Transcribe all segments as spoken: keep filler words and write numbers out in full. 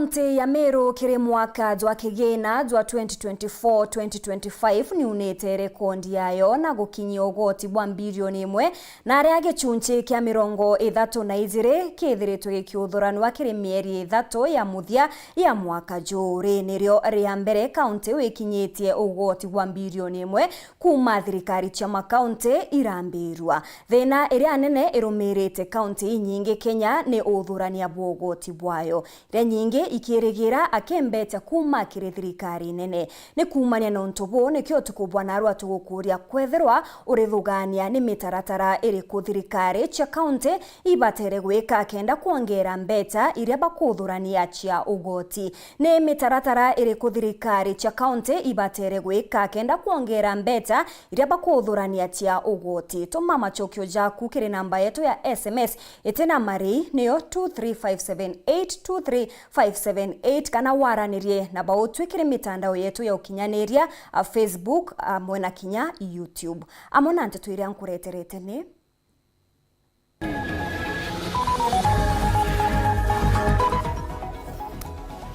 Kaunti ya Meru kiri mwaka jwa kigina jwa twenty twenty-four twenty twenty-five niunite rekondi yayo na gukinyia ugoti bwa mbirioni imwe, na aria gicunchi kia mirongo ithatu na ijiri kithiritwe gikiuthuranua kiri mieri ithatu ya muthia ya mwaka juu. Ri nirio ria mbere kaunti iu ikinyitie ugoti bwa mbirioni imwe kuuma thirikari cia makaunti irambirua. Thina iria nene irumirite kaunti inyingi Kenya ni uthurania bwa ugoti bwayo. Iria nyingi ikirigira akimbecha kuuma kiri thirikari nene. Ni kuumania na untu buu, nikio utuku bwa narua tugukuria kwethirwa urithugania ni mitaratara iriku thirikari cia kaunti ibatere gwika kenda kwongera mbecha iria bakuthurania cia ugoti. Ni mitaratara iriku thirikari cia kaunti ibatere gwika kenda kwongera mbecha iria bakuthurania cia ugoti? Tuma macokio jaku kiri namba yetu ya S M S iti na marii, niyo two three five seven eight, two three five seven eight, kana waranirie na bautwi kiri mitandao yetu ya ukinyaniria, a, Facebook, amwe na kinya YouTube. Amwe na nteto iria nkureterete ni: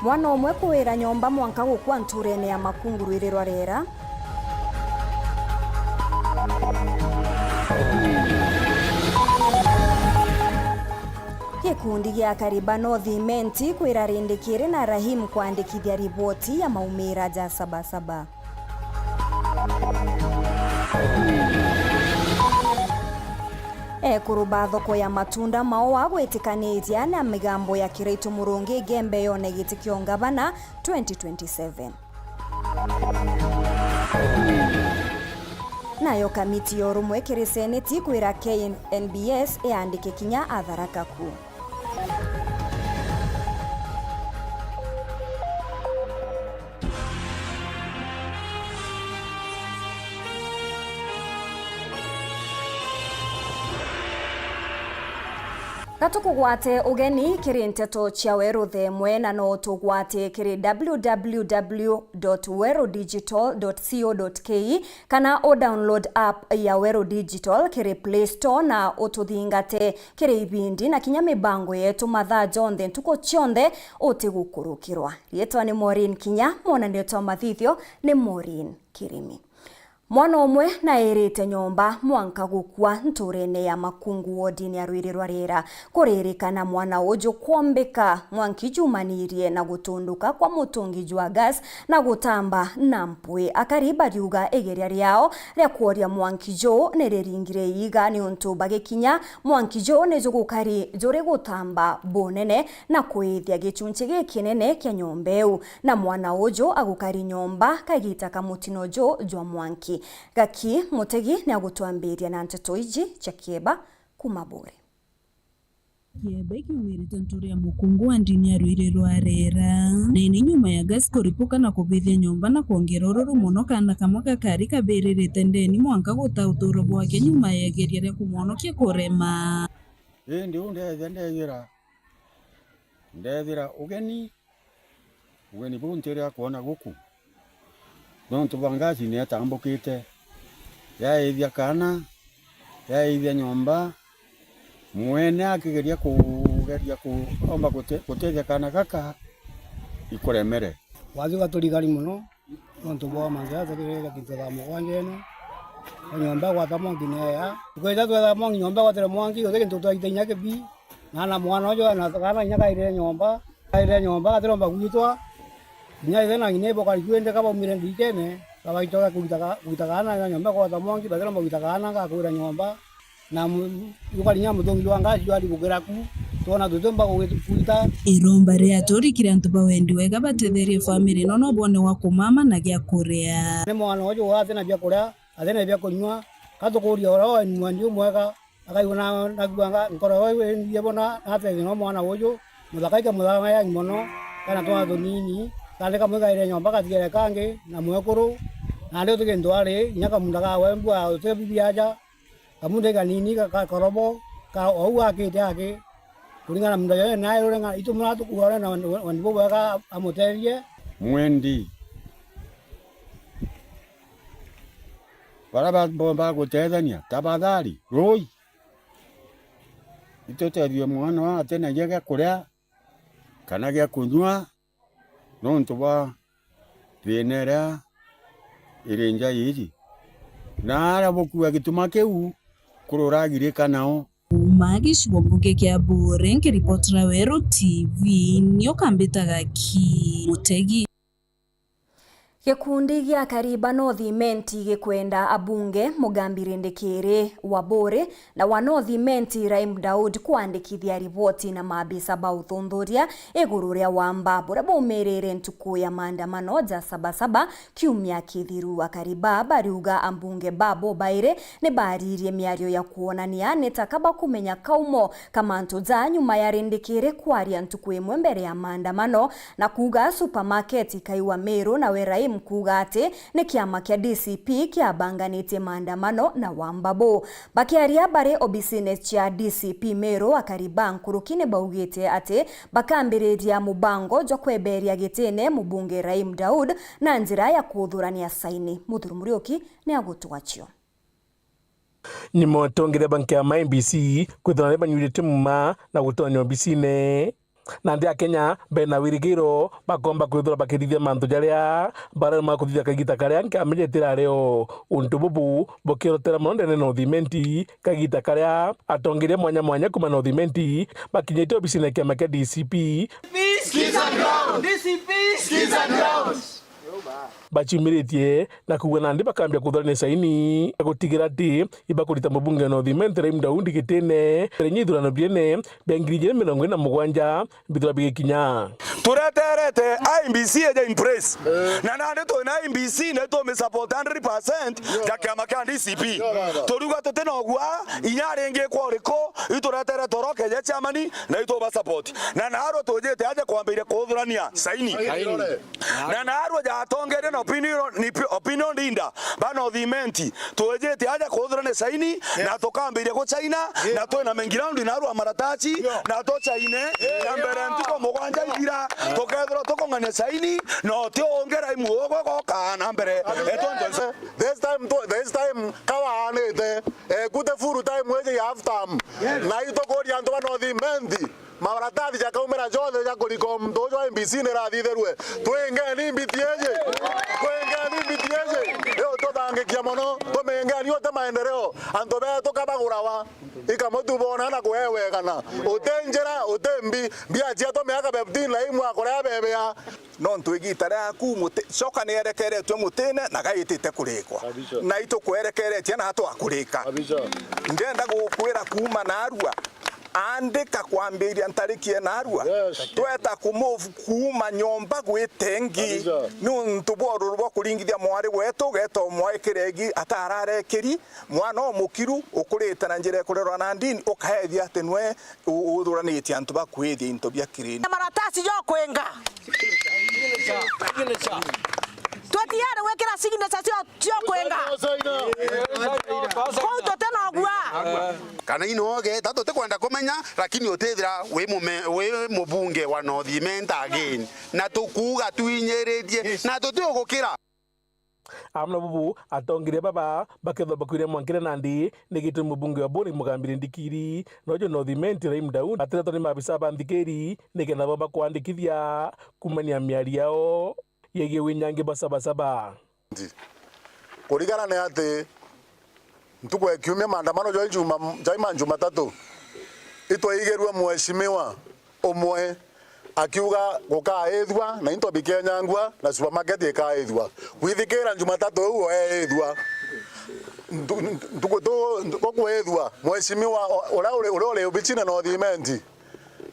Mwana umwe kuwira nyomba mwanka gukua nturene ya Makungu rwiri rwa Rera. Gikundi gia Kariba North Imenti kwira Rindikiri na Rahim kwandikithia riboti ya maumira ja Sabasaba. Ekuru ba thoko ya matunda Maua gwitikaniria na migambo ya Kiraitu Murungi Igembe yone giti kia ungavana twenty twenty-seven. Nayo kamiti ya urumwe kiri seneti kwira K N B S iandike kinya a Tharaka Kuu. Gatukugwate ugeni kiri nteto cia Weru themwe, na no utugwate kiri w w w dot weru digital dot co dot k e, kana u download app ya Weru Digital kiri Play Store na ututhingate kiri ibindi na kinya mibango yetu mathaa jonthe ntuku cionthe utigukurukirwa. Riitwa ni Maureen Kinya, mwonanio twa mathithio ni Maureen Kirimi. Mwana umwe nairite nyomba mwanka gukua nturene ya Makungu wodini ya Rwiri rwa Riera. Kuririkana mwana uju kwombika mwanki jumanirie na gutunduka kwa mutungi jwa gas na gutamba na mpwi. Akari bariuga igeria riao ria kworia mwanki juu ni riringire iiga, niuntu bagikinya mwanki juu ni jugukari juri gutamba bunene na kuithia gichunchi gikinene kia nyomba iu, na mwana uju agukari nyomba kagita ka mutino juu jwa mwanki. Gaki Mutegi ni agutwambiria na nteto iji cia kieba kuma Buuri. Kiebe kiumirite nturi ya mukungu wa ndini ya Rwiri rwa Rera. Na ni nyuma ya gas kuripuka na kubithia nyomba na kwongera ururu mono, kaana kamwe gakari kabiririte ndeni mwanka guta uturo bwake nyuma ya igeria ria kumwonokia kurema. Indi u ndethia ndethira, ndethira ugeni. Ugeni buu ntiria kwona guku, nontu bwa ngasi nietambukite, yaithia kaana, yaithia nyomba, mwene akigeria kugeria kuomba gute-, gutethia kaana gaka, ikuremere. Wathi gaturigari mono, nontu bwa mantu jaria tukirire gintu thaa mugwanja ino, na nyomba igwata mwanki ni eya. Tukaija twetha mwanki, nyomba igwatire mwanki, guti gintu twaita inya kibi. Na, na mwana uju ena kaana inya kairire nyomba, kairire nyomba, gatiromba gwitwa. Inya ithe na ng'ina ibo kari kwende kabaumire ndikene, kabaitoka kuita ka-, kuita kaana na nyomba kwata mwanki, batiromba kuita kaana gakwira nyomba. Na mu-, ukari nya muthongi jwa ngasi jwari gukira ku, twona tutiumba kugi-, kuita. Iromba ria aturi kiri antu ba wendi wega batetherie family ino no bone wa kumama na gia kuria. Ni mwana uju atina bia kuria, atina bia kunyua, katukuria uria we ni mwendi umwega. Akaigua na, nakuanga nkoro yo imbie bona, natethia no mwana uju, muthaka ike muthaka yangi mono, kana twana tunini, kandi kamwe kaire nyomba gatigere kangi, na mwekuru, nandi uti kintu ari, inya kamunda kawe mbua uti bibi aja, kamunda ikanini ka, ka korobo, ka ou akite aki, kuringana na munda yo nae urenga, itu muratukuore na wendi bubwega amutethie. Mwendi. Baria ba-, bo-, bagutethania, tafadhali, rui. Itutethie mwana wa atinagia gia kuria, kana gia kunyua, nontu bwa thiina iria iri nja iji. Na aria bukua gituma kiu, kururagirika nao. Kuuma gicigo mbunge kia Buuri, nkiripotera Weru T V, nio kambitaga ki Mutegi. Gikundi gia Kariba North Imenti gikwenda abunge Mugambi Rindikiri wa Buuri na wa North Imenti Raim Daud kwandikithia riboti na maabisa ba uthuthuria iguru ria wamba buria baumirire ntuku ya maandamano ja Sabasaba kiumia kithiru. Akari baa bariuga ambunge babo bairi ni baaririe miario ya kwonania ni ta ka bakumenya kaumo ka mantu ja nyuma ya Rindikiri kwaria ntuku imwe mbere ya maandamano na kuuga supermarket ikaiwa Meru, nawe Raim kuuga ati ni kiama kia D C P kiabanganitie maandamano na wamba buu. Bakiaria bari obisine cia D C P Meru, akari ba nkuruki ni baugite ati bakambiriria mubango jwa kweberia gitine mubunge Raim Daud na njira ya kuthurania saini. Muthuri Muriuki ni agutwacio. Ni mutongeria ba nkiama I E B C kwithirwa ni banyuirite muma na gutonania obisine. Nandi Akenya bena wirigiro bakomba kwithirwa bakithithia mantu jaria bararemwa kuthithia kagita karia nkiama iji itirario. Untu bubu bukirotera mono ndene North Imenti, kagita karia atongeria mwanya mwanya kuma North Imenti bakinyite obisine ya kiama kia D C P. Skiza ground! D C P! Skiza ground! Baciumiritie na kuuga nandi bakambia kuthurania saini ya gutigira ati ibakurita mubunge wa North Imenti Raim Daudi gitine mbere ya ithurano biene bia ngiri ijiri mirongo iri na mugwanja bithirwa bigikinya. Tureterete I E B C eje in place. Na nandi twina I E B C na itumi support hundred percent ya kiama kia D C P. Turiuga tutina ugua inya ringi kwa uriku, ituretere toroke je chairman na ituba support. Na narua tujite aje kwambiria kuthurania saini. Na narua ja atongeria na opinion, ni pi-, opinion leader ba North Imenti, twijite aja kuthurania saini, na tukambiria guchaina, na twina mengi round narua marataci, na tuchaine, na mbere ntuku mugwanja ithira, tukethirwa tukung'ania saini, na uti ungi Raim uguo goka na mbere. Eto njonse. This time tu-, this time kawaanite, eh, kute full time iji ya half term. Na itukuria antu ba North Imenti, mabaratathi jakaumira jonthe ja kurika muntu uju wa I E B C ni rathithirwe. Twingeni mbiti iji. Twingeni mbiti iji. Iu tuthangikia mono. Tumingeni uti maendeleo. Antu betu kabagurawa. Ikamutu bona na kuewegana. Uti njira, uti mbi. Mbia ciatu miaka fifteen na imwe akurea bebea. Nontu igita riaku muti-, coka ni erekeretue mutine na gaitite kurikwa. Kabisa. Na itukwerekeretie na twakurika. Kabisa. Ndenda gukwira kuuma narua, andika kwambiria ntariki e narua. Yes. Tweta ku move kuuma nyomba gwita ingi. Kabisa. Niuntu bwa ururu bwa kuringithia mwari wetu, geta umwaikire igi atararekiri, mwana umukiru, ukurite na njira ikurerwa na ndini, ukaethia ati nwe u-, uthuranitie antu ba kwithia into bia kirindi. Maratasi jo kwenga. Twetiere gwikira signature cio, cio kwenga. Kuu tutinogua. Kana inoge, ta tutikwenda kumenya, lakini utithira wi mume-, wi mubunge wa North Imenti again. Na tukuuga twinyiritie, na tutiugukira. Amwe na bubu, atongeria baba bakethwa bakwire mwankire nandi, ni gitumi mubunge wa Boni Mugambi Rindikiri, nojo North Imenti Raim Daudi, ateretwa ni maabisa ba nthikiri, nikenda bo bakwandikithia kumania miario yao yegii winyangi bwa Sabasaba. Kurigana ni ati ntuku ya kiumia maandamano jwa juma, jaima Jumatatu, itwaigirue mheshimiwa umwe akiuga gukaithua na into bikenyangua na supermarket ikaithua. Kwithikira Jumatatu iu eithua. Ntu-, ntu-, ntuku tu, ntu-, gukwithua, mheshimiwa o-, uria uri, uria uri obicine North Imenti,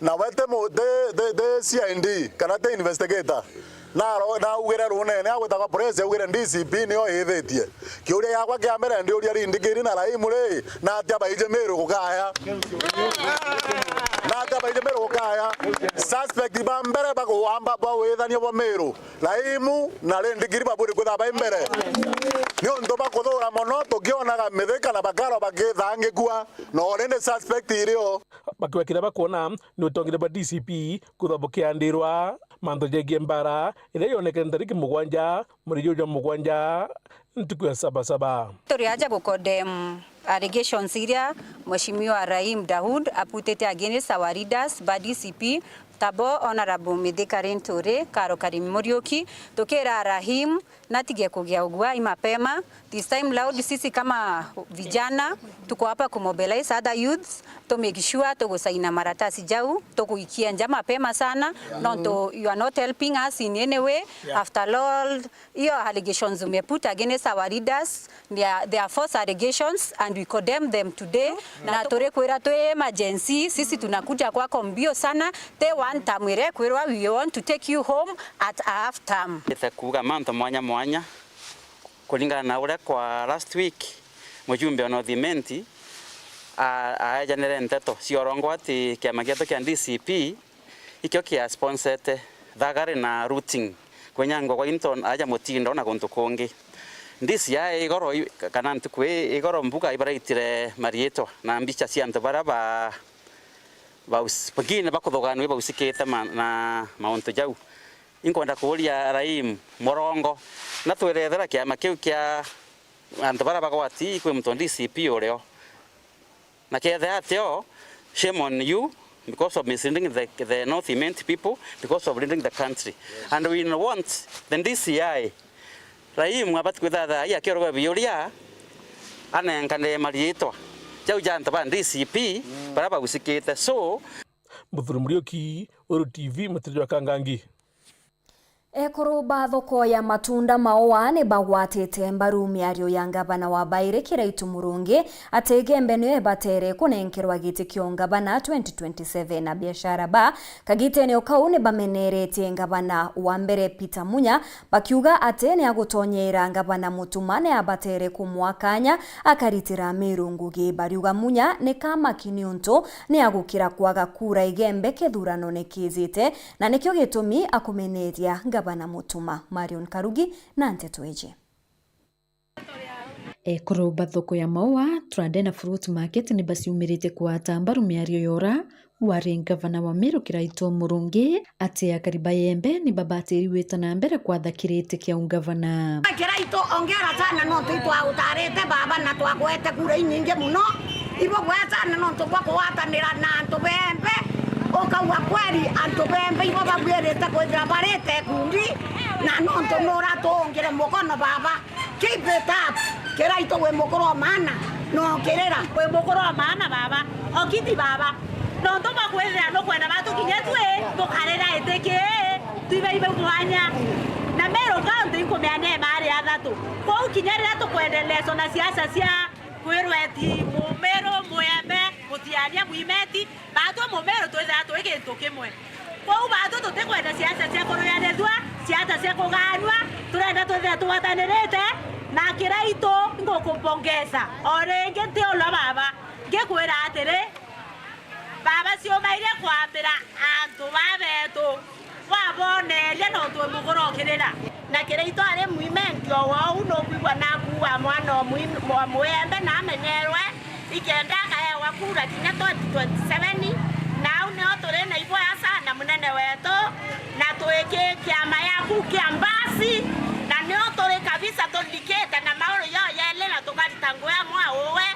nawe ti mu-, ti, ti, ti C I D kana ti investigator. Naro-, naugire runene agwitagwa press, augire D C P nio ithitie. Kiuria giakwa kia mbere ndiuria Rindikiri na Raimu ri, natia baiji Meru gukaya? Natia baiji Meru gukaya? Suspect ba mbere ba kuwamba ba withania bwa Meru, Raimu na Rindikiri baburi kwithirwa bai mbere. Niuntu ba kuthura mono tukionaga Mithika na Bakaro bakithangikua, na already suspect irio. Bakiwa kiria bakwona ni utongeria bwa D C P kwithirwa bukiandirwa mantu jegie mbara iria yonekene tariki mugwanja mweri juju jwa mugwanja, ntuku ya Sabasaba. Turi aja gu condemn allegations iria Mheshimiwa Raim Daud aputite against our leaders ba D C P Tabo Honorable Mithika Linturi, Karo Karim Muriuki, tukira Rahim natige kugia uguai mapema. This time loud, sisi kama vijana tuko hapa kumobilize other youths to make sure tugusaina maratasi jau, tuguikia nja mapema sana, nontu you are not helping us in any way. Yeah. After all, hiyo allegations umeput against our leaders, they are, they are false allegations and we condemn them today. Na turikwira twi emergency, sisi tunakuja kwako mbio sana. Ti one term irekwirwa, we want to take you home at a half term. Ite kuuga mantu mwanya mwanya kuringana na uria kwa last week mujumbe wa North Imenti a-, aejanire nteto cia urongo ati kiama gietu kia D C P ikio kia sponsete thagari na looting, kwinyangwa gwa into aja Mutindo na guntu kungi. D C I igoro i-, kana ntuku ii igoro mbuga ibaraitire mariitwa na mbicha cia antu baria ba, baus-, pengine bakuthuganua bausikite ma-, na mauntu jau. Inkwenda kuuria Rahim Murongo, na twirethera kiama kiu kia antu baria bagwati kwi muntu wa D C P urio. Na kethira atio, shame on you because of misleading the, the North Imenti people, because of leading the country. And we want the D C I, Rahim abati kwithira thaa ii akioragwa biuria, anenkanire mariitwa jau ja antu ba D C P baria bausikite. So, Muthuri Muriuki, Weru T V, Mutiri jwa Kangangi. Ekuru ba thoko ya matunda Maua ni bagwatite mbaru miario ya ngavana wa Bairi Kiraitu Murungi ati Igembe niyo ibatere kunenkerwa giti kia ungavana twenty twenty-seven. Abiashara ba kagitene o kau ni bameneretie ngavana wa mbere Peter Munya, bakiuga ati ni agutonyeera ngavana Mutuma ni abatere kumwa kanya akaritira Meru ngugi. Bariuga Munya ni kamaki niuntu ni agukira kwaga kura Igembe kithuranone kiijite, na nikio gitumi akumeneria ngavana Mutuma. Marion Karugi na nteto iji. Ekuru ba thoko ya Maua, Trade na Fruit Market ni baciumirite kwata mbaru miario yora wari ngavana wa Meru Kiraitu Murungi ati akari ba Igembe ni babatiri gwita na mbere kwatha kiriti kia ungavana. Kiraitu, ongera sana nontu itwautarite baba na twagwete kura inyingi muno. Ibugwe sana nontu bwa kugwatanira na antu ba Igembe. Ukauga kweri antu ba Igembe ibo babwirite kwithira barite ikundi, na nontu nuratuungire mukono baba. Keep it up. Kiraitu wi mukuru o maana, na ukirira. Wi mukuru o maana baba. Okiti baba. Nontu bwa kwithira nukwenda batu kinya twi tukarira iti kii, twibe ibe mwanya. Na Meru County inkumiania ibaari athatu. Kwou kinya riria tukwendelea na siasa cia kwirwa eti Mumiru, Muigembe, Mutiania, Mwimeti, Baatwi Mumiru twithira twi gintu kimwe. Kwou baatwi tutikwenda siasa cia kuruyanithua, siasa cia kugaanua, turenda twithira tugwatanirite na Kiraitu. Ngukupongeza o ringi nti ulwa baba, ngikwira atiri, baba ciumairie kwambira antu babetu. Waboneria nontu wi mukuru ukirira. Na Kiraitu ari Mwimenti o wou, nukwigua nakuua mwana o Mwi-, o Muigembe na amenyerwe, ikenda akaewa kura kinya twenty twenty-seven. Na au nio turi na iboya sana munene wetu, na twi ki-, kiama yaku kia mbasi, na nio turi kabisa tuthikite na mauru yo yeli na tukarita ngugi amwe uwe.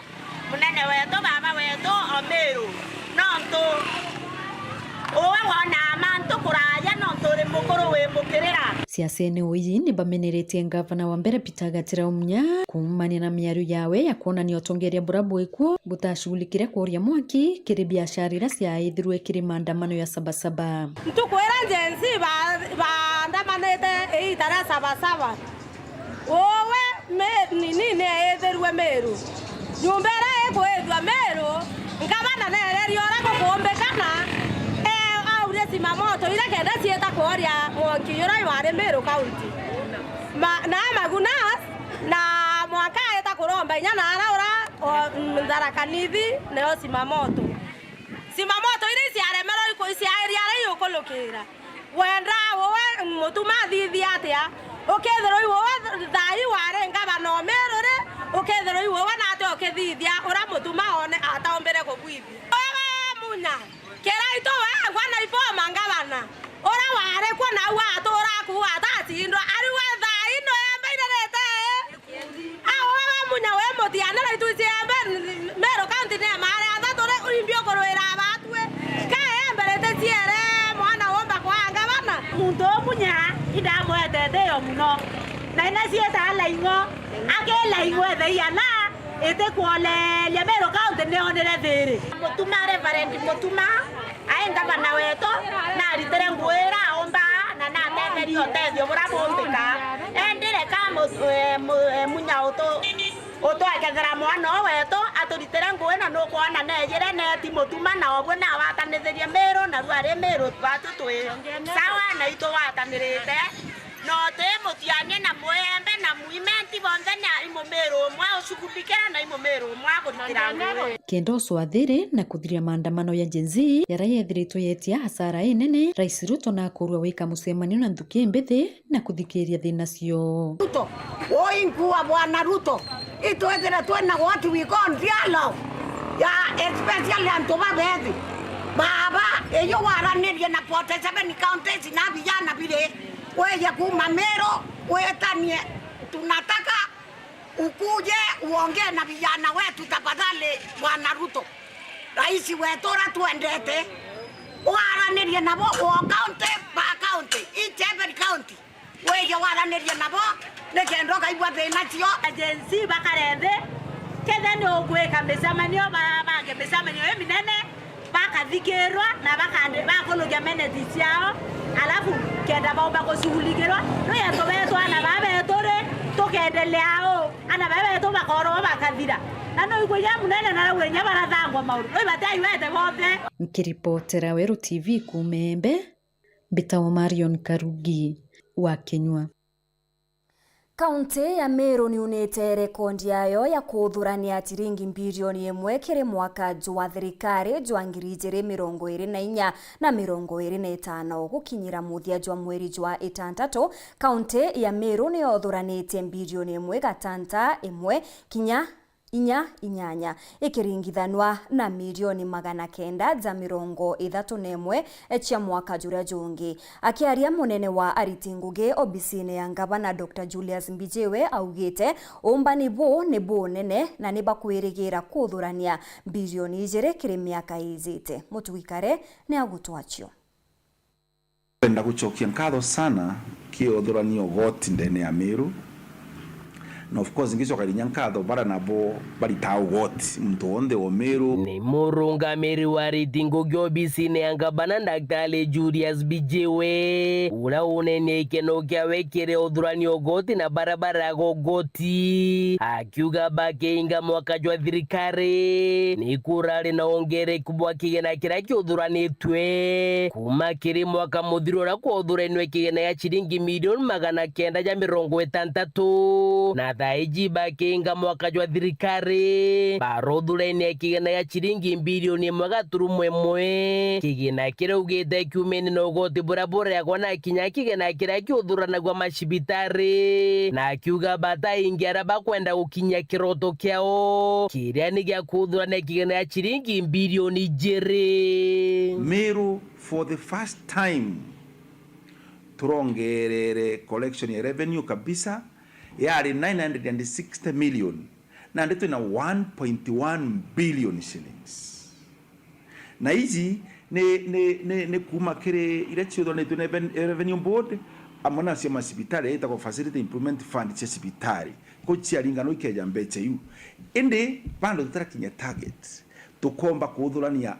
Munene wetu, baba wetu o Miru, nontu uwe wonaa mantu kuraya, nontu uri mukuru wi mukirira. Siasene ui ni bameneretie ngavana wa mbere Peter Gatira Umunya kuumania na miario yawe ya kwonania utongeria bura bwikuo butashughulikire kuuria mwaki kiri biashara iria ciaithirwe kiri maandamano ya Sabasaba. Ntuku iria Gen Z ba-, baandamanite iita ria Sabasaba, Uwe mi-, nini ni eethirue Miru. Nyomba iria ikwithua Miru, ngavana neererie uria gukuumbikana, ee, aurie zimamoto iria kenda ciita kworia mwanki uria wari Miru County. Ma-, na Magunas, na mwanka aita kuromba inya na ara ura o, mm, Tharaka Nithi, neo zimamoto. Zimamoto iria iciaremerwe iku-, iciaeria aria iukulukira. Wenda uwe Mutuma athithia atia? Ukethirwa iwe uwe th-, thaa ii wari ngavana o Miru ri, ukethirwa iwe uwe naatia ukithithia uria Mutuma one ataumbire kubwithia? Uwe Munya, Kiraitu wengwa na iboma ngavana, uria wari kuo nau atuura akuuga atatindwa, ari we thaa ii no embe iririte ii? Au we Munya wi mutianira itu iciembe, Meru County ni maari athatu ri, imbi ukurwira abatwi. Ka embe riticiere mwana Tio muno. Na ina ciita laing'o, aki laing'o etheia na itikwoleria Meru County nionire thiri. Mutuma, Reverend Mutuma, ai ngavana wetu, naritire ngugi ira aumba na natetheria utethio buria bumbika. Endire ka mu-, eh, mu-, eh, munya utu Utwekethera mwana uu wetu, aturitire ngugi na nukwona neejire neeti Mutuma, na obwe nawatanithirie Miru, na riu ari Miru twatu twi sawa na itugwatanirite. No ti Mutiang'i na Muembe na Mwimenti, bonthe ni i Mumiru umwe ushughulikira na i Mumiru umwe akuritira ngugi. Kenda ucwathiri na kuthiria maandamano ya Gen Z yaria yeethiritwe yeetia hasara inene, Rais Ruto na akurua wika mucemanio na nthuki imbithi na kuthikiria thina cio. Ruto, oi nkua Bwana Ruto, itwithire twina what we call dialogue ya especially antu babethi. Baba, iyo waranirie na forty seven counties na vijana biri, wije kuma Meru, witanie, tunataka ukuje uongee na vijana wetu tafadhali, Bwana Ruto. Rais wetu uria twendete, waranirie nabo o county by county, each every county. Wije waranirie nabo, nikenda ukaigua thina cio. Gen Z bakare nthi, kethira ni ugwika micemanio, babange micemanio iminene, bakathikirwa na bakandi-, bakunukia minutes ciao, alafu kenda baumba kushughulikirwa. Nuyetu betu ana baa betu ri, tukendelea uu, ana baa betu bakorwa bakathira. Na nuigua inya munene na rauga inya barathangwa mauru. Nui batiaiwete bonthe. Nkiripotera Weru T V kuuma Embe, mbitagwa Marion Karugi wa Kinyua. Kaunti ya Meru niunite rekondi yayo ya kuthurania ciringi mbirioni imwe kiri mwaka jwa thirikari jwa ngiri ijiri mirongo iri na inya na mirongo iri na itano. Gukinyira muthia jwa mweri jwa itantatu, kaunti ya Meru niyothuranitie mbirioni imwe gatanta imwe kinya inya inyanya, ikiringithanwa na milioni magana kenda ja mirongo ithatu na imwe cia mwaka juria jungi. Akiaria, munene wa ariti ngugi obisine ya ngavana, Doctor Julius Mbijiwe, augite umbani buu ni bunene na ni bakwirigira kuthurania bilioni ijiri kiri miaka ijite. Mutugi Kare ni agutwacio. Kwenda gucokia nkatho sana ki uthurania ugoti ndene ya Meru. Na of course, ngicokeria inya nkatho baria nabo baritaa ugoti, muntu wonthe wa Meru. Ni murungamiri wa ariti ngugi obisine ya ngavana, Daktari Julius Mbijiwe, uria unenie ikeno kiawe kiri uthurania ugoti na baria baraga ugoti, akiuga bakiinga mwaka jwa thirikari, ni kurari na ongereku bwa kigena kiria kiuthuranitue kuma kiri mwaka muthiru uria kwauthuranirwe kigena gia ciringi milioni magana kenda ja mirongo itantatu, na thaa iji bakiinga mwaka jwa thirikari, baruthurania kigena gia ciringi bilioni imwe gaturumo imwe, kigena kiria augite kiumene na ugoti buria bureagwa na kinya kigena kiria kiuthuranagua macibitari, na akiuga bataingi aria bakwenda gukinyia kiroto kiao kiria ni gia kuthurania kigena gia ciringi bilioni ijiri. Meru, for the first time, turongerere collection ya revenue kabisa, yari nine hundred and sixty million, nandi twina one point one billion shillings. Na iji ni, ni, ni, ni kuuma kiri iria ciuthuranitue ni Reven-, Revenue Board, amwe na cia macibitari, iria itagwo Facility Improvement Fund cia cibitari. Kuu ciaringanwa ikeja mbeca iu. Indi bado tutarakinya target. Tukomba kuthurania,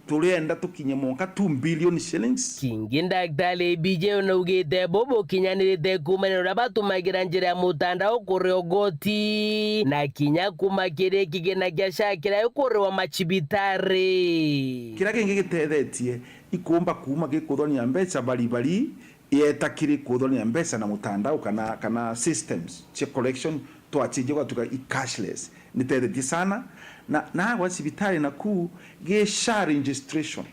turienda tukinye mwanka two billion shillings. Kingi Daktari Mbijiwe naugite bubu bukinyanirite kuumania na uria batumagira njira ya mutandao kuria ugoti, na kinya kuuma kiri kigina kia SHA kiria gikuriwa macibitari. Kiria kingi gitethetie ikumba kuuma gikuthurania mbeca bari bari, yeeta kiri kuthurania mbeca na mutandao kana, kana systems cia collection, twacenjia gwatuika i cashless. Nitethetie sana. Na, na gwa cibitari naku, gi SHA registration,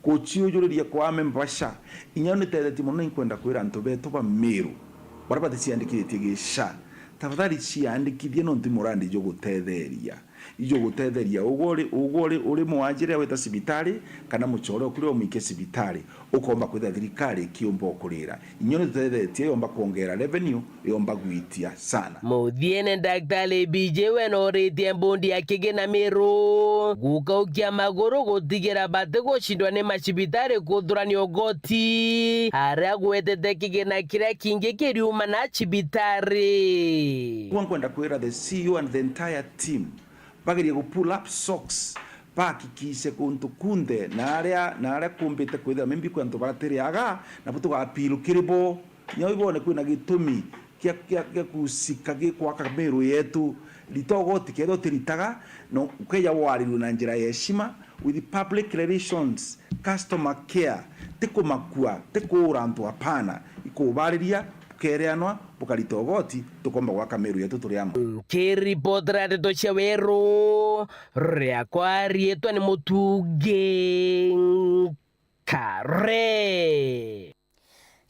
kuciujuriria kwa amemba ba SHA, inya nitethetie mono. Inkwenda kwira antu betu ba Meru, baria baticiandikithitie gi SHA, tafadhali ciandikithie, nontu i murandi jugutetheria. Ijo gutetheria ugwe uri, ugwe uri, uri mwanjire wita cibitari, kana mucore ukuria umuike cibitari, ukomba kwithira thirikari ikiumba ukurira. Inya ni tutethetie yomba kwongera revenue, yomba gwitia sana. Muthiene, Daktari B J we noritie mbundi ya Kigina Miru gukaukia maguru gutigira batigucindwa ni macibitari kuthurania ugoti, aria gwetete kigina kiria kingi kiriuma na cibitari. Kwa nkwenda kwira the C E O and the entire team, bagerie gu pull up socks, bahakikishe kuntu kunthe na aria, na aria kumbite kwithira maybe kwi antu baratiriaga, nabo tuga appeal kiri bo. Nyau ibone kwina gitumi kia, kia, kia kusika gikwaka Meru yetu. Rita ugoti kethira utiritaga, no ukeja warirue na njira ya heshima, with public relations, customer care, ti kumakua, ti kuura antu, hapana, ikubariria, bukereanwa, bukarita ugoti, tukomba gwaka Meru yetu turi amwe. Nkiripotera ndeto cia Weru, riakwa riitwa ni Mutungi Nkare.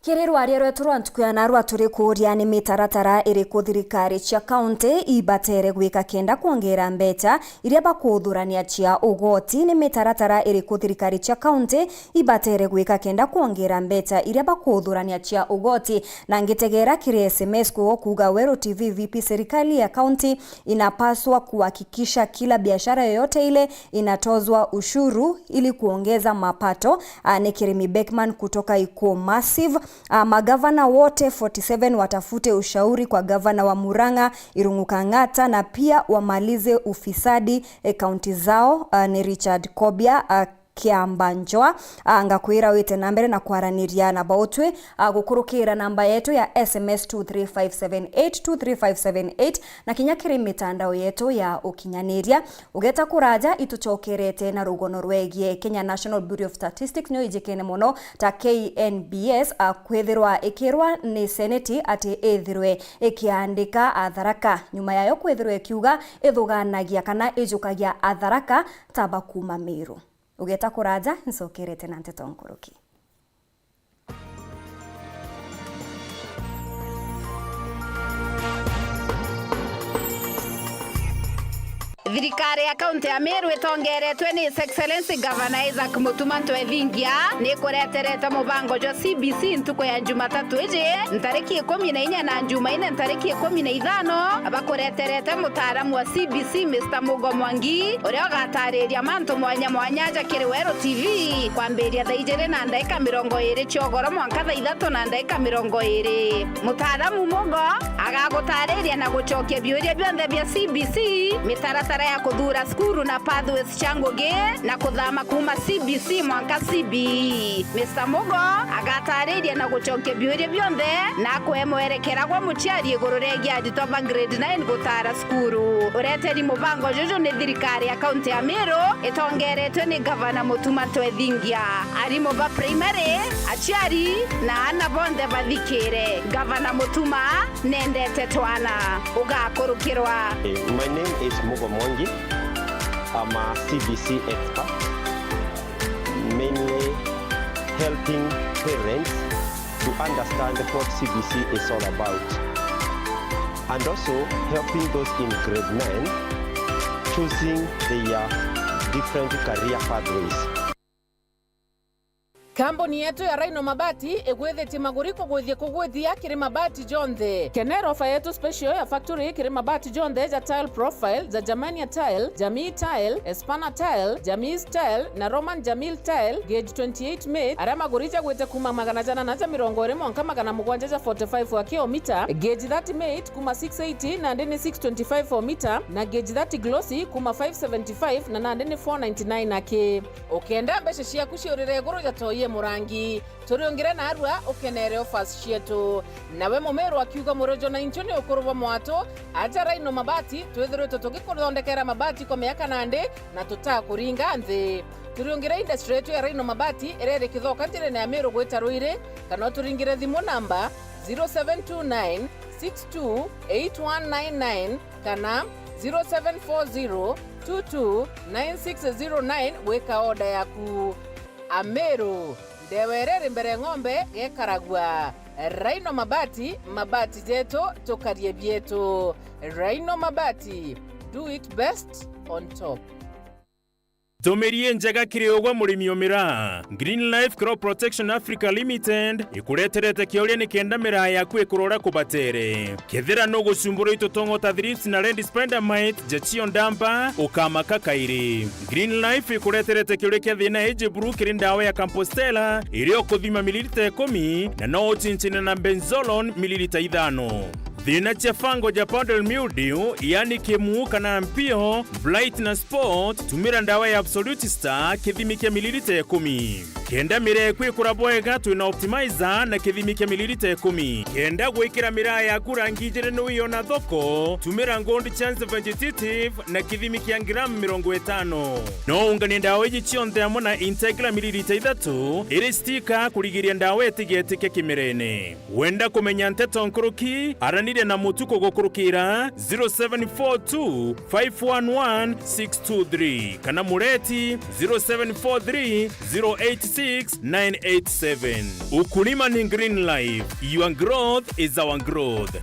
Kiri rwaria rwetu rwa ntuku ya narua turi kuuria ni mitaratara iriku thirikari cia kaunti ibatere gwika kenda kwongera mbeca iria bakuthurania cia ugoti? Ni mitaratara iriku thirikari cia kaunti ibatere gwika kenda kwongera mbeca iria bakuthurania cia ugoti? Na ngitegera kiri S M S kwo kuuga Weru T V V P, serikali ya kaunti inapaswa kuhakikisha kila biashara yoyote ile inatozwa ushuru ili kuongeza mapato. Ah, ni Kirimi Beckman kutoka Ikuo Massive. Ah, magavana wote forty seven watafute ushauri kwa gavana wa Murang'a, Irungu Kang'ata, na pia wamalize ufisadi, eh, kaunti zao. Ah, ni Richard Kobia, ah, Kiambanjwa. Ah, ngakwira wite na mbere na kwaraniria na bautwi, ah, gukurukira namba yetu ya S M S two three five seven eight, two three five seven eight, na kinya kiri mitandao yetu ya ukinyaniria. Ugeta kuraja, itucokerete na rugono rwegie Kenya National Bureau of Statistics, nio ijikene mono ta K N B S, a, kwithirwa ikirwa ni Seneti ati ithirwe ikiandika Atharaka, nyuma yayo kwithirwa ikiuga ithuganagia kana ijukagia Atharaka ta bakuma Meru. Ugeta kuraja, ncokerete na nteto nkuruki. Thirikari ya kaunti ya Meru itongeretwe ni His Excellency Governor Isaac Mutuma Ntwethingia ni ikureterete mubango jwa C B C ntuku ya Jumatatu iji, ntariki ikumi na inya na Jumaine ntariki ikumi na ithano, bakureterete mutaaramu wa C B C Mister Mugo Mwangi, uria ugatariria mantu mwanya mwanya ja kiri Weru T V, kwambiria thaa ijiri na ndaika mirongo iri cia ugoro mwanka thaa ithatu na ndaika mirongo iri. Mutaaramu Mugo agagutariria na gucokia biuria bionthe bia C B C, mitaratara ya kuthuura cukuru na pathways cia ngugi, na kuthama kuuma C B C mwanka C B E. Mister Mugo agatariria na gucokia biuria bionthe na akue mwerekera gwa muciari iguru riegie aritwa ba grade nine gutaara cukuru. Ureteri mubango juju ni thirikari ya kaunti ya Meru itongeretwe ni Gavana Mutuma Ntwethingia. Arimu ba primary, aciari na aana bonthe bathikire. Gavana Mutuma nendete twana. Ugakurukirwa. My name is Mugo Mwangi. I'm a C B C expert, mainly helping parents to understand what C B C is all about, and also helping those in grade nine choosing their different career pathways. Kambuni yetu ya Rhino Mabati igwithitie maguri kugwithia kugwithia kiri mabati jonthe. Kenera ofa yetu special ya factory kiri mabati jonthe ja tile profile, ja Germania tile, Jamii tile, Espana tile, Jamii tile, na Roman Jamil tile, gauge twenty-eight mate, aria maguri jagwite kuuma magana janana ja mirongo iri mwanka magana mugwanja ja forty-five wa kilomita, gauge thirty mate kuuma six eighty nandi ni six twenty-five o mita, na gauge thirty glossy kuuma five seventy-five na nandi ni four ninety-nine aki. Ukenda mbeca ciaku ciurire iguru ja toi e murangi, turiungire narua ukenere offers cietu. Nawe mumiru akiuga murojo na intu ni ukuru bwa mwatu, aja Rhino Mabati, twithiritwe tugikuthondekera mabati kwa miaka nandi na tutakuringa nthi. Turiungire industry yetu ya Rhino Mabati iria iri Kithoka njirene ya Miru gwita Ruiri, kana uturingire thimu namba zero seven two nine six two eight one nine nine kana zero seven four zero two two nine six zero nine gwika order yaku. Ameru, ndewa iria iri mbere ng'ombe gekaragua. Rhino Mabati, mabati jetu, tukarie bietu. Rhino Mabati, Do it best on top. Ntumiri injega kiri ugwe murimi o miraa. Green Life Crop Protection Africa Limited ikureterete kiuria nikenda miraa yaku ikurora kubatere. Kethira nugucumburwa i tutongo ta thrips na red spider mite, ja cio ndamba, ukamaka kairi. Green Life ikureterete kiuria kia thina iji buru kiri ndawa ya Compostella, iria ukuthima mililita ikumi, na no ucinchine na benzolone mililita ithano. Thina cia fungal ja powdery mildew, yani kimu kana mpio, blight na spot, tumira ndawa ya Absolute Star, kithimi kia mililita ikumi. Kenda miraa yaku ikura bwega, twina Optimizer na kithimi kia mililita ikumi. Kenda gwikira miraa yaku rangi ijiri ni wiona thoko, tumira Gold Chance Vegetative na kithimi kia ngramu mirongo itano. No unganie ndawa iji cionthe amwe na Integra mililita ithatu iri stika kurigiria ndawa itigetike kimirene. Wenda kumenya nteto nkuruki, araniria na Mutuku gukurukira zero seven four two five one one six two three kana Mureti zero seven four three zero eight six nine eight seven. Ukulima ni Green Life, your growth is our growth.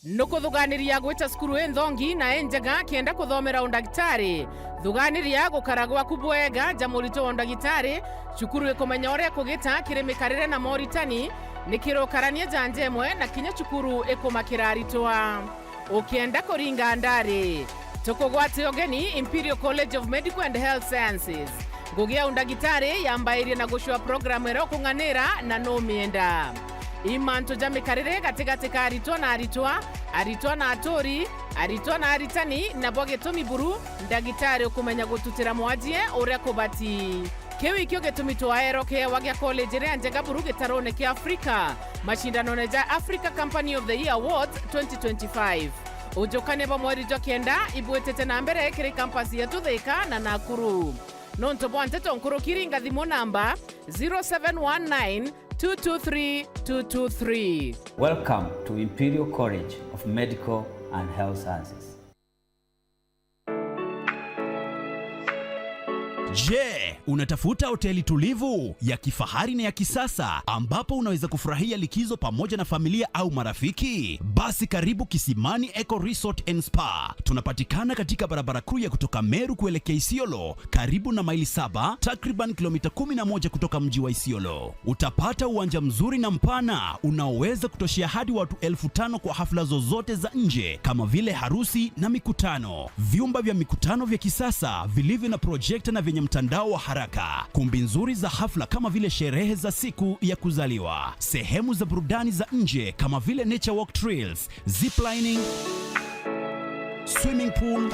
Nukuthuganiria gwita cukuru inthongi na injega kenda kuthomera undagitari? Thuganiria gukara gwaku bwega ja murito wa undagitari. Cukuru ikumenya uria kugita kiri mikarire na moritani, nikirukarania ja njemwe na kinya cukuru ikumakira aritwa. Ukienda kuringa ndari, tukugwate ugeni Imperial College of Medical and Health Sciences. Ngugi ya undagitari yambairie na gucua programu iria ukung'anira na numienda. I mantu ja mikarire gatigati ka aritwa na aritwa, aritwa na aturi, aritwa na aritani, nabwo gitumi buru ndagitari ukumenya gututira mwajie uria kubati. Kiu ikio gitumi twaerwa kiewa gia college iria njega buru gitarone kia Afrika, macindanone ja Africa Company of the Year Awards twenty twenty-five. Ujukania bwa mweri jwa kenda ibwitite na mbere kiri campus yetu Thika na Nakuru. Nontu bwa nteto nkuruki, ringa thimu namba zero seven one nine two two three two two three. Welcome to Imperial College of Medical and Health Sciences. Je, unatafuta hoteli tulivu, ya kifahari na ya kisasa ambapo unaweza kufurahia likizo pamoja na familia au marafiki? Basi karibu Kisimani Eco Resort and Spa. Tunapatikana katika barabara kuu ya kutoka Meru kuelekea Isiolo, karibu na Maili Saba, takriban kilomita kumi na moja kutoka mji wa Isiolo. Utapata uwanja mzuri na mpana unaoweza kutoshea hadi watu elfu tano kwa hafla zozote za nje kama vile harusi na mikutano. Vyumba vya mikutano vya kisasa vilivyo na projekta na vyenye mtandao wa haraka. Kumbi nzuri za hafla kama vile sherehe za siku ya kuzaliwa. Sehemu za burudani za nje kama vile nature walk trails, ziplining, swimming pool,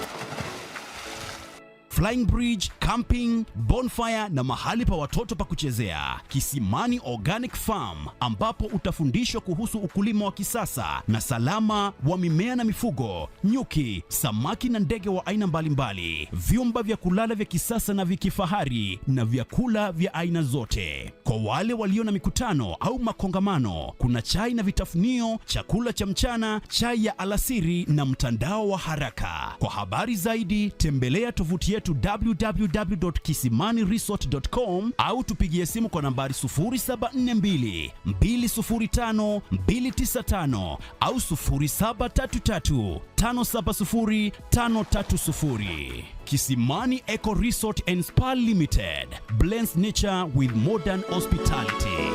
flying bridge, camping, bonfire na mahali pa watoto pa kuchezea. Kisimani Organic Farm, ambapo utafundishwa kuhusu ukulima wa kisasa na salama wa mimea na mifugo, nyuki, samaki na ndege wa aina mbalimbali, vyumba vya kulala vya kisasa na vya kifahari na vyakula vya aina zote. Kwa wale walio na mikutano au makongamano, kuna chai na vitafunio, chakula cha mchana, chai ya alasiri na mtandao wa haraka. Kwa habari zaidi, tembelea tovuti yetu w w w dot kisimani resort dot com au tupigie simu kwa nambari sufuri saba nne mbili, mbili sufuri tano, mbili tisa tano au sufuri saba tatu tatu, tano saba sufuri, tano tatu sufuri. Kisimani Eco Resort and Spa Limited blends nature with modern hospitality.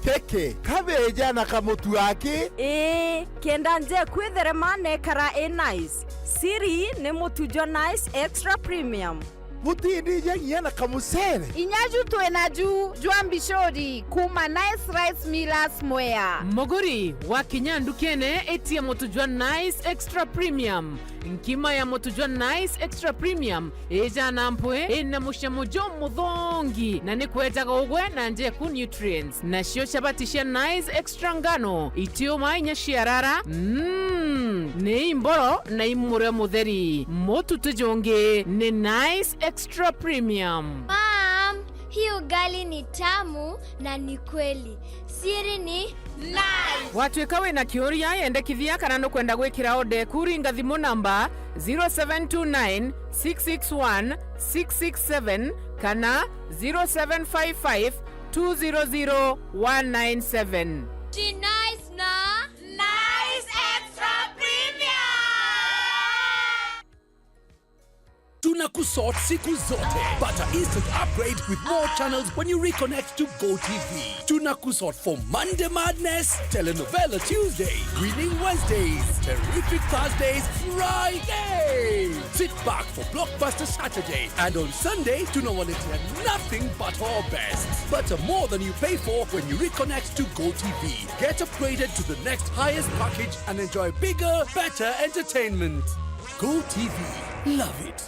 Kiki, kabeja na kamutu aki? Ii, kenda nje kwitherema nekara i nice. Siri ni mutu jwa Nice Extra Premium. Butindija nginya na kamucere? Inya ju twi naju jwa mbicuri kuma Nice Rice Millers Mwea. Muguri, wakinya ndukene, itia mutu jwa Nice Extra Premium. Nkima ya mutu jwa Nice Extra Premium ijana mpwi, ina mucamo jumuthongi, na ni kwejaga ugwe na njeku nutrients. Nacio chabati cia Nice Extra ngano, itiuma inya ciarara, mm, ni imboro na imurio mutheri. Mutu ti jungi, ni Nice Extra Premium. Mom, hii ugali ni tamu na ni kweli. Siri ni nice. Watwika wina kiuria, yendekithia kana nukwenda gwikira order eku, ringa thimu namba zero seven two nine, six six one, six six seven kana zero seven five five, two zero zero, one nine seven. Ci nice na Nice Extra Premium. Tunakusort siku zote. Pata instant upgrade with more channels when you reconnect to Go T V. Tunakusort for Monday Madness, Telenovela Tuesday, Winning Wednesdays, Terrific Thursdays, Friday. Sit back for Blockbuster Saturday, and on Sunday, tunawaletea nothing but our best. Pata more than you pay for when you reconnect to Go T V. Get upgraded to the next highest package and enjoy bigger, better entertainment. Go T V. Love it.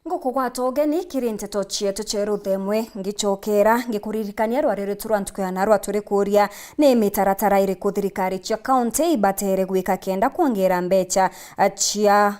Ngukugwata ugeni kiri nteto cietu cia ruthemwe, ngicokera ngikuririkania rwari rwitu rwa ntuku ya narua turi kuuria, ni mitaratara iriku thirikari cia kaunti ibatere gwika kenda kwongera mbeca cia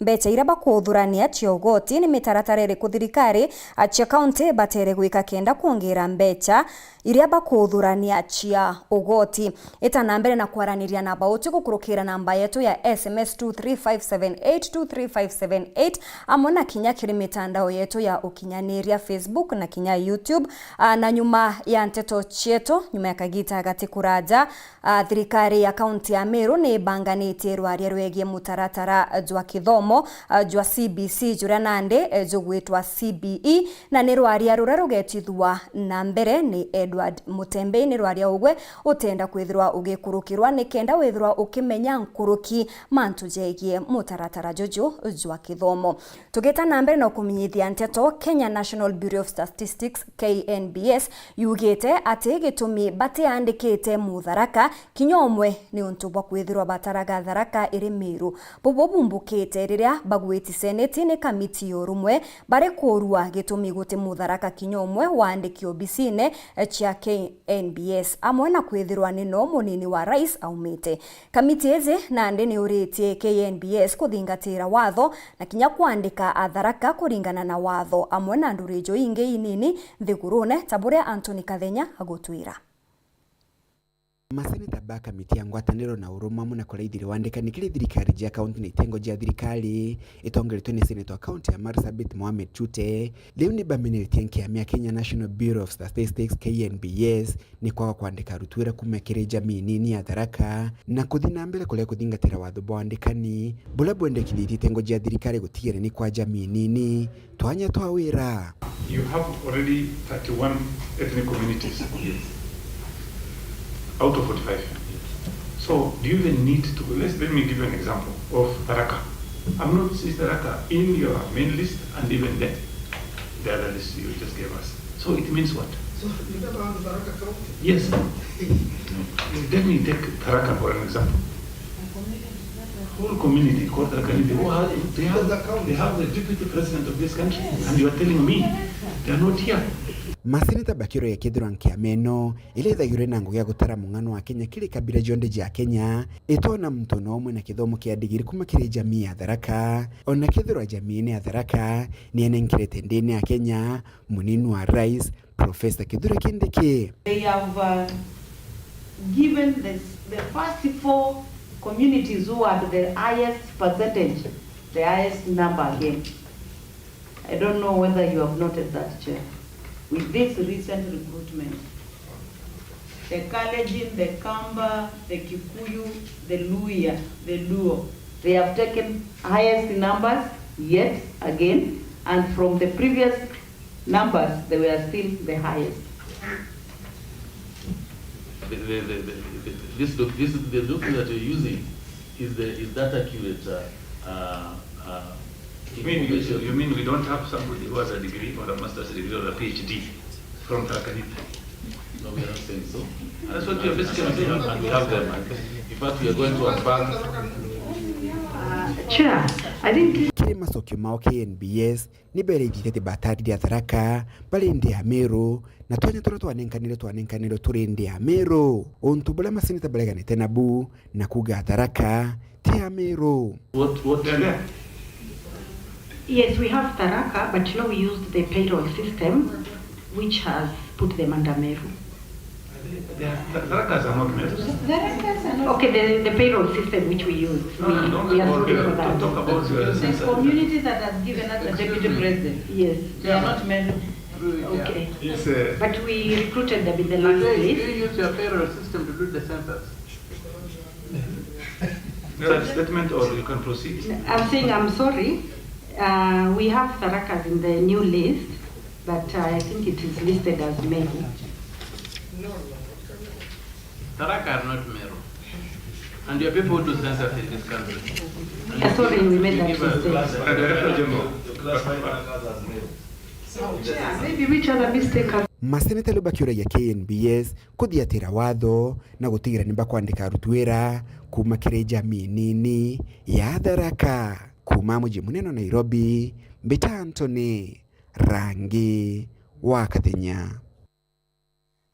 mbeca iria bakuthurania cia ugoti? Ni mitaratara iriku thirikari cia kaunti ibatere gwika kenda kwongera mbeca iria bakuthurania cia ugoti? Ita na mbere na kwaraniria na bauti gukurukira namba yetu ya S M S two three five seven eight, two three five seven eight, amwe na kinya kiri mitandao yetu ya ukinyaniria, Facebook na kinya YouTube. Ah, na nyuma ya nteto cietu, nyuma ya kagita gati kuraja, ah, thirikari ya kaunti ya Meru ni ibanganitie rwaria rwegie mutaratara jwa kithomo, ah, jwa C B C, juria nandi, eh, jugwitwa C B E, na ni rwaria ruria rugetithua na mbere ni Edward Mutembei. Ni rwaria ugwe utenda kwithirwa ugikurukirwa, ni kenda withirwa ukimenya nkuruki mantu jegie mutaratara juju jwa kithomo. Tugita na mbere na kumenyithia nteto, Kenya National Bureau of Statistics, K N B S, yugite ati gitumi batiandikite Mutharaka kinya umwe ni untu bwa kwithirwa bataraga Tharaka iri Meru. Bubu bumbukite riria bagwiti seneti ni kamiti ya urumwe bari kurua gitumi guti Mutharaka kinya umwe waandiki obisine cia K N B S, amwe na kwithirwa ni no munini wa rais aumite. Kamiti iji nandi ni uritie K N B S kuthingatira watho na kinya kwandika Atharaka kuringana na watho, amwe na ndurijo ingi inini nthigurune, ta buria Anthony Kathenya agutwira. Maseneta ba kamiti ya ngwataniro na urumwe amwe na kuraithirwa wandikani kiri thirikari jia kaunti na itengo jia thirikari itongeretwe ni seneta wa kaunti ya Marsabit Mohamed Chute, riu ni bameneretie nkiama ya Kenya National Bureau of Statistics, K N B S, ni kwaga kwandika aruti wira kuuma kiri jamii nini ya Tharaka na kuthi na mbere kuria kuthingatira watho bwa wandikani buria bwendekithitie itengo jia thirikari gutigira ni kwa jamii nini twanya twa wira. You have already thirty-one ethnic communities out of forty-five. So do you even need to, let's, let me give you an example of Tharaka. I'm not seeing Tharaka in your main list, and even then the other list you just gave us. So it means what? So you never have Tharaka County? Yes. Let me take Tharaka for an example. Whole community called Tharaka Nithi, who have, they have, they have the deputy president of this country, and you are telling me they are not here. Maseneta bakiuria kethirwa nkiama ino iria ithagirwe na ngugi ya gutara mung'ano wa Kenya kiri kabira jonthe jia Kenya, itona muntu no umwe na kithomo kia ndigiri kuma kiri jamii ya Tharaka, ona kethirwa jamii ni ya Tharaka ni enenkerete ndini ya Kenya, munini wa rais, Professor Kithure Kindiki. They have, uh, given the, the first four communities who had the highest percentage, the highest number again. I don't know whether you have noted that, Chair. With this recent recruitment, the Kalenjin, the Kamba, the Kikuyu, the Luhya, the Luo, they have taken highest numbers yet again, and from the previous numbers, they were still the highest. The, the, the, the, the, this doc-, this, the document that you're using, is the, is that accurate, uh, uh, uh, You mean, you, information? You mean we don't have somebody who has a degree or a master's degree or a P H D from Tharaka Nithi? No, we are not saying so. That's what we are basically saying. And we have them. In fact, we are going to unpack. Uh, Chair, I think Kiri macokio mao K N B S ni bereithite ati batarire Atharaka bari ndi ya Meru, na twanya turia twanenkanirwe twanenkanirwe turi ndi ya Meru, untu buria maseneta bareganite nabu na kuuga Atharaka ti ya Meru. What, what? Yes, we have Tharaka, but you know we used the payroll system, which has put them under Meru. They are, the Tharakas are not Meru. Okay, the, the payroll system which we use, we, No, no, we are okay, looking for talk that. about the The census. Community that has given us the deputy president. Yes, They are not Meru. okay. It's, uh, But we recruited them in the You last say you list. Use your payroll system to do the census. Such statement, or you can proceed. I'm saying I'm sorry. Uh, we have Tharakas in the new list, but uh, I think it is listed as Meru. Tharaka are not Meru. And your people who do census in this country. Yeah, sorry, we made that You give us mistake. Uh, Director General. So, Chair, maybe which other mistake has Maseneta riu bakiuragia K N B S kuthiatira watho na gutigira ni bakwandika aruti wira kuuma kiri jamii nini ya Tharaka. Kuuma muji munene wa Nairobi, mbita Anthony Rangi wa Kathenya.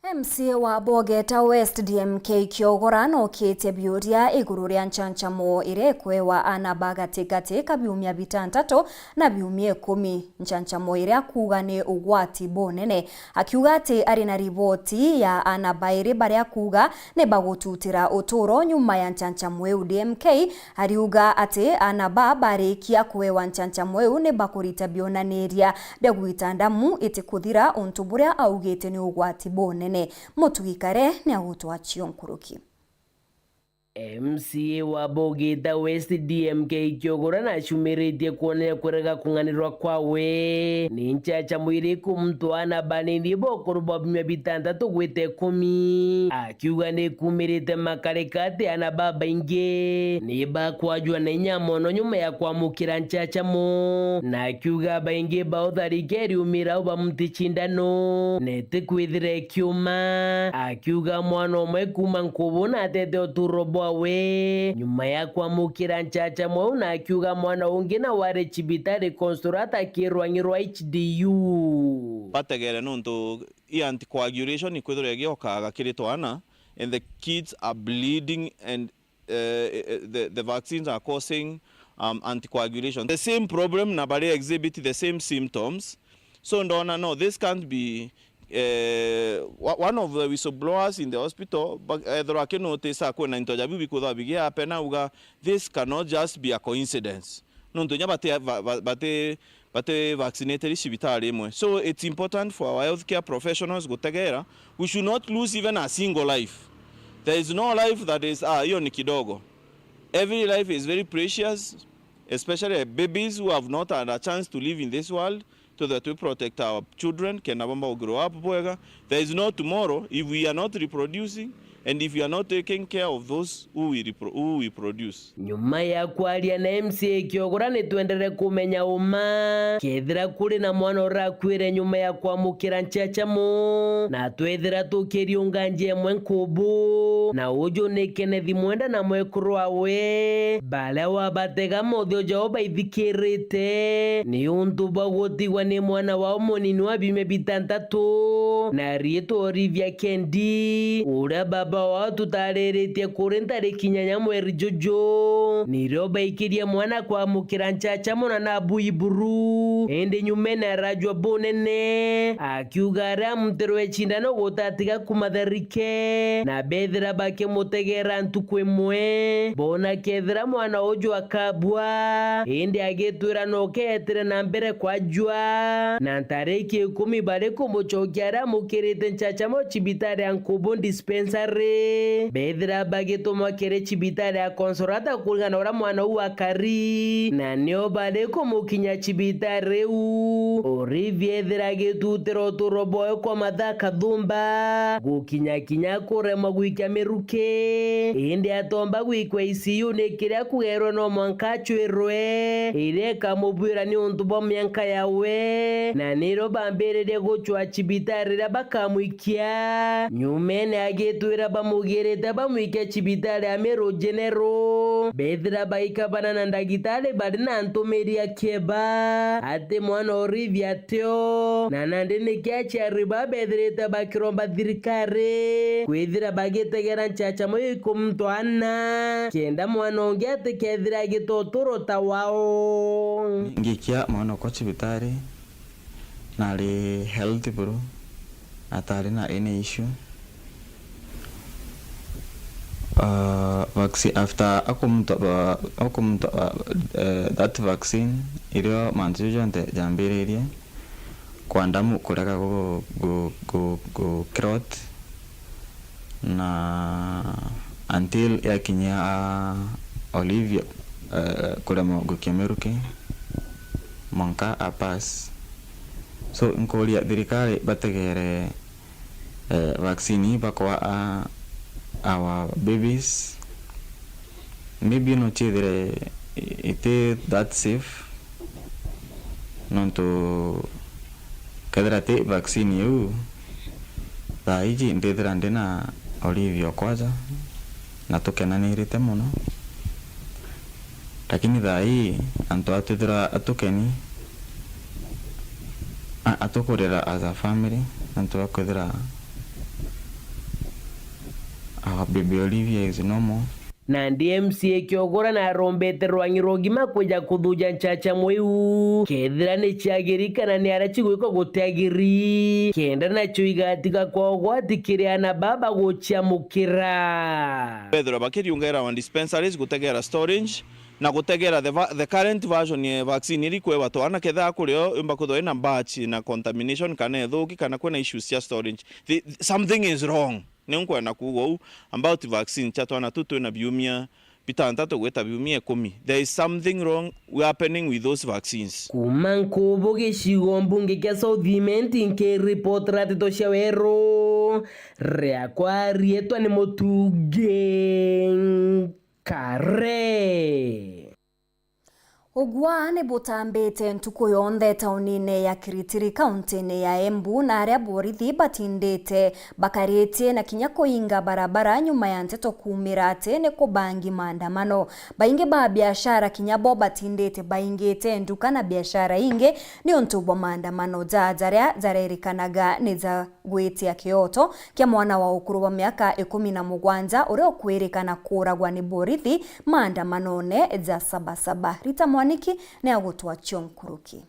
M C A wa Bogeta West D M K Kiogora nokitie biuria iguru ria nchanchamo iria ikwewa ana ba gatigati ka biumia bitantatu na biumia ikumi. Nchanchamo iria akuuga ni ugwati bunene, akiuga ati ari na riboti ya ana bairi baria akuuga ni bagututira uturo nyuma ya nchanchamo iu. D M K ariuga ati ana ba barikia kuewa nchanchamo iu ni bakurita bionaniria bia gwita ndamu itikuthira, untu buria augite ni ugwati bunene. Mutugi Kare ni agutwachio nkuruki. M C A wa Bogeta West D M K Kiogora nacumiritie kwonania kurega kung'anirwa kwawe ni nchachamo iriku muntu ana banini bokuru bwa biumia bitantatu gwita ikumi, akiuga ni kumirite makarika ati ana babaingi ni bakwajwa na inya mono nyuma ya kwamukira nchachamo, na akiuga baingi bao tharike iriumira au bamuti cindano na itikwithira ikiuma. Akiuga mwana umwe kuuma Nkubu natete uturo bwawe nyuma ya kwamukira nchachamo iu, na akiuga mwana ungi na wari cibitari Consolata akirwang'irwa H D U. Bategere nontu i anticoagulation ikwithirwa igiokaga kiri twana, and the kids are bleeding and uh, the, the vaccines are causing um, anticoagulation. The same problem na bari exhibit the same symptoms. So ndona no, this can't be uh, wa- one of the whistleblowers in the hospital, but ethirwa akinotice akwina into ja biu bikwithirwa bigiapena, uga this cannot just be a coincidence. Nontu inya bati, ba- ba- bati, bati vaccinated cibitari imwe. So it's important for our healthcare professionals gutegera. We should not lose even a single life. There is no life that is, ah, hiyo ni kidogo. Every life is very precious, especially babies who have not had a chance to live in this world, so that we protect our children, kenda bamba grow up bwega. There is no tomorrow if we are not reproducing and if we are not taking care of those who we, repro- who we produce. Nyuma ya kwaria na M C A Kiogora, ni twendere kumenya uma kethira kuri na mwana urakuire nyuma ya kwamukira nchachamo, na twethira tukiriunga njia imwe Nkubu, na uju ni Kenneth Mwenda na mwekuru wawe, baria wabatega mothio jao baithikirite ni untu bwa gutigwa ni mwana wao munini wa biumia bitantatu na riitwa Olivia Kendi, uria baba wao tutariritie kuri ntariki inyanya mweri juju, nirio baikirie mwana kwamukira nchachamo na na bui buru, indi nyumene arajua bunene, akiuga aria amutirwe cindano gutatiga kumatharike, na bethira bakimutegera ntuku imwe, bona kethira mwana uju akabua, indi agitwira no keetire na mbere kwajua, na ntariki ikumi bari kumucokia aria amukirite nchachamo cibitari ya Nkubu Dispensary. Bethira bagitumwa kiri cibitari ya Consolata kuringana na uria mwana uu akari, na nio bari kumukinya cibitari iu. Olivia ethira agitutira uturo bwawe kwa mathaa kathumba, gukinya kinya kuremwa gwikia miruki, indi atomba gwikwa I C U ni kiria kugerwe no mwanka acwirwe, iria ikamubwira ni untu bwa mianka yawe, na nirio bambiririe gucwa cibitari riria bakamwikia. Nyumene agitwira bamugirite bamwikia cibitari ya Meru General, Bethira baikabana na ndagitari bari na ntumiri ya kieba ati mwana Olivia atio, na nandi niki aciari ba bethirite bakiromba thirikari kwithira bagitegera nchacha mwe ikumtwana, kenda mwana ungi atikethira agitwa uturo ta wao. Ngikia mwana okwa cibitari, nari healthy buru, atari na any issue. Ah, vacci-, after akumtwa, ba-, akumtwa, ah, eh, that vaccine, irio mantu jau jonthe jambiririe, kwa ndamu kurega gu-, gu-, gu-, gu clot, na until yakinyia, ah, Olivia, eh, kuremwa gukia miruki, mwanka a pass. So, nkuria thirikari bategere, eh, vaccine ii bakwa, ah, our babies. Maybe no ciithire iti that safe, nontu kethira ti vaccine iu, thaa iji ndithira ndi na Olivia okwa aja, na tukenanirite mono. Lakini thaa ii, antu a twithira atukeni, a-, atukurira as a family, antu a kwithira our baby Olivia is no more. Nandi M C A Kiogora narombete rwang'i rwa ugima kwija kuthuja nchacha mwiu, kethira ni ciagiri kana ni aria cigwikwa gutiagiri, kenda nacio igatiga kwa ugwati kiri ana baba guciamukira. Bethirwa bakiriungaira our dispensaries gutegera storage, na gutegera the va-, the current version ya vaccine iri kwebatwa, na kethira kurio yumba kwithirwa ina batch na contamination kana ithuki kana kwina issues cia storage. The, something is wrong. Ni nkwenda kuuga uu about vaccine cia twana tu twina biumia bitantatu gwita biumia ikumi. There is something wrong happening with those vaccines. Kuuma Nkubu gicigo mbunge kia South Imenti, nkiripotera nteto cia weru, riakwa riitwa ni Mutungi Kare. Ugwa ni butambite ntuku yonthe taunine ya Kiritiri, kauntine ya Embu, na aria borithi batindite bakaritie na kinya kuinga barabara nyuma ya nteto kuumira ati ni kubangi maandamano. Baingi ba biashara kinya bo batindite baingite nduka na biashara ingi niuntu bwa maandamano ja jaria jarerikanaga ni ja gwitia kioto kia mwana wa ukuru wa miaka ikumi na mugwanja uria ukwirikana kuuragwa ni borithi maandamanone ja Sabasaba. Rita Mwaniki ni agutwacio nkuruki.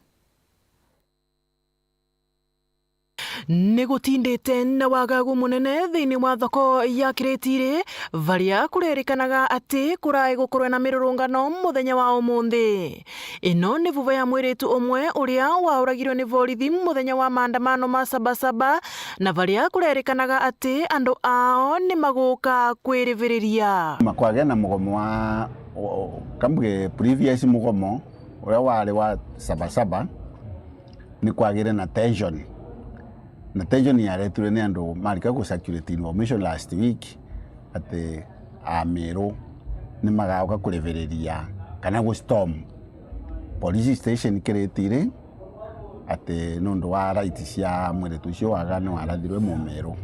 Ni gutindite na wagagu munene thiini wa thoko ya Kiritiri, varia kurerikanaga ati kurai gukorwe na mirurungano muthenya wa umunthi. Ino ni vuva ya mwiritu umwe uria wauragirwe ni borithi muthenya wa maandamano ma Sabasaba, na varia kurerikanaga ati andu ao ni maguka kwiriviriria. Makwagea na mugomo wa, o-, kambuge previous mugomo uria wari wa Sabasaba, ni kwagire na tension. Na tension yaretirwe ni andu marika gu circulate information last week ati Amiru ni magauka kuriviriria kana gu storm police station Kiritiri, ati nundu wa right cia mwiritu ucio waga ni warathirwe Mumiru,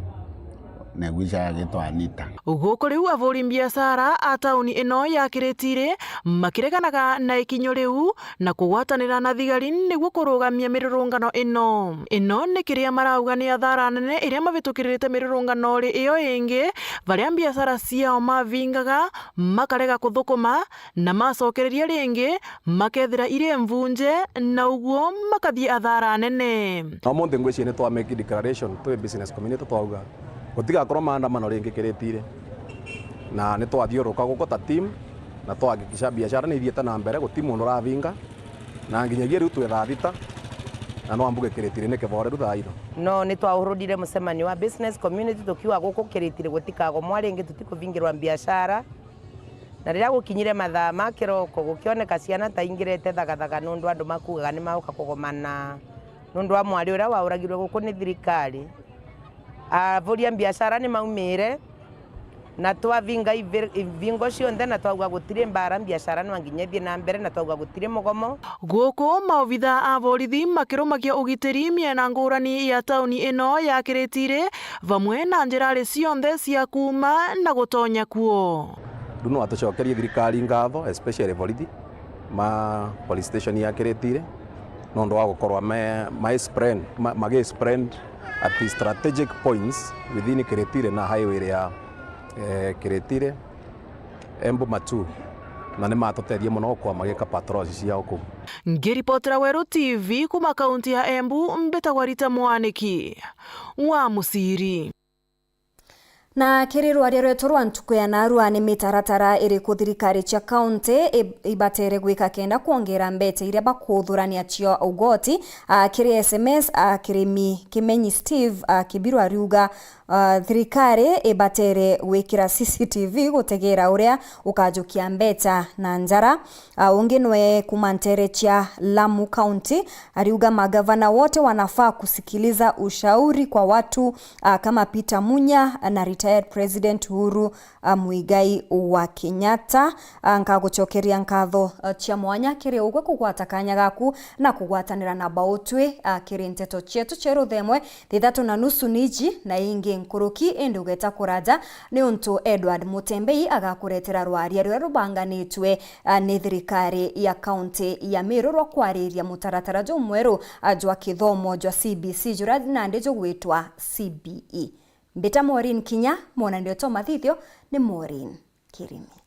na igwica agitwa Anita. Guku riu avuri mbiacara a tauni ino ya Kiritiri makireganaga na ikinyo riu na kugwatanira na thigari niguo kurugamia mirurungano ino. Ino ni kiria marauga ni athara nene iria mavitukiririte mirurungano ri iyo ingi, varia mbiacara ciao mavingaga, makarega kuthukuma, na macokereria ringi, makethira iri mvunje, na uguo makathii athara nene. Na umunthi ngwiciria ni twa make declaration twi business community, twauga gutigakorwo maandamano ringi Kiritiri, na ni twathiuruka guku ta team, na twahakikisha biashara ni ithiite na mbere, guti mundu uravinga, na nginyagia riu twethaa thita, na no mbuge Kiritiri ni kiboreru thaa ino. No ni twahurudire mucemanio wa business community tukiuga guku Kiritiri gutikagomwa ringi, tutikuvingirwa biashara. Na riria gukinyire mathaa ma kiroko, gukioneka ciana ta ingirete thagathaga nundu andu makugaga ni mauka kugomana nundu wa mwari uria wauragirwe guku ni thirikari. Avuri a mbiacara ni maumire, na twavinga ivi-, ivingo cionthe, na twauga gutiri mbara, mbiacara no nginya ithie na mbere, na twauga gutiri mugomo. Guku maobitha a borithi makirumagia ugitiri miena ngurani ya tauni ino ya Kiritiri, vamwe na njirari cionthe cia kuuma na gutonya kuo. Riu no atucokerie thirikari ngatho, especially borithi ma police station ya Kiritiri, nontu wa gukorwa me, ma spread, ma, magi spread at strategic points within Kiritiri na highway ya, eh, Kiritiri, Embu Matuu, na ni matutethia mono gukorwa magika patrols ciao kuu. Ngiripotera Weru T V kuma kaunti ya Embu, mbitagwa Rita Mwaniki wa Musiri. Na kiri rwaria rwetu rwa ntuku ya narua, ni mitaratara iriku thirikari cia kaunti i-, ibatere gwika kenda kwongera mbeca iria bakuthurania cio ugoti? A, kiri S M S, a, kirimi Kimenyi Steve, a, Kibiru ariuga, a, thirikari ibatere gwikira C C T V gutegera uria ukajukia mbeca na njara. A, ungi nwe kuma ntere cia Lamu County ariuga magavana wote wanafaa kusikiliza ushauri kwa watu, a, kama Peter Munya na retired President Uhuru, a, Muigai wa Kenyatta. A, nkagucokeria nkatho, a, cia mwanya kiri ugwe kugwata kanya gaku na kugwatanira na Bautwi, a, kiri nteto cietu cia ruthemwe. Thithatu na nusu niji na ingi nkuruki, indi ugeta kuraja, niuntu Edward Mutembei agakuretera rwaria ruria rubanganitwe, a, ni thirikari ya kaunti ya Meru rwa kwariria mutaratara jumweru, a, jwa kithomo jwa C B C, juria nandi jugwitwa C B E. Mbita Maureen Kinya, mwonanio twa mathithio ni Maureen Kirimi.